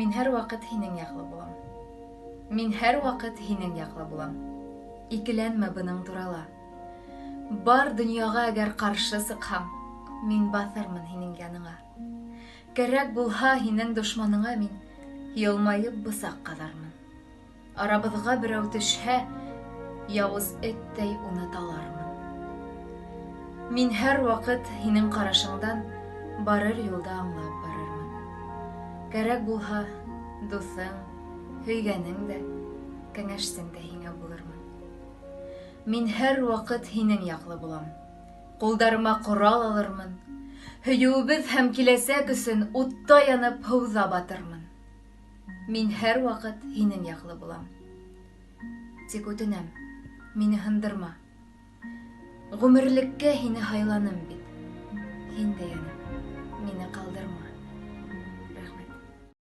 Мин һәр ваҡыт һинең яҡлы булам. Мин һәр ваҡыт һинең яҡлы булам. Икеләнмә бының турала. Бар донъяға әгәр ҡаршы сыҡһам, мин баҫырмын һинең яныңа. Кәрәк булһа, һинең дошманыңа мин йылмайып бысаҡ ҡаҙармын. Арабыҙға берәү төшһә, яуыз эттәй уны талармын. Мин һәр ваҡыт һинең ҡарашыңдан барыр юлды аңлап барырмын. Кәрәк булһа, дуҫың, һөйгәнең дә, кәңәшсең дә һиңә булырмын. Мин һәр ваҡыт һинең яҡлы булам. Ҡулдарыма ҡорал алырмын. Һөйөүебеҙ һәм киләсәк өсөн утта янып, һыуҙа батырмын. Мин һәр ваҡыт һинең яҡлы булам. Тик үтенәм, мине һындырма. Ғүмерлеккә һине һайланым бит. Һин дә, йәнем, мине ҡалдырма.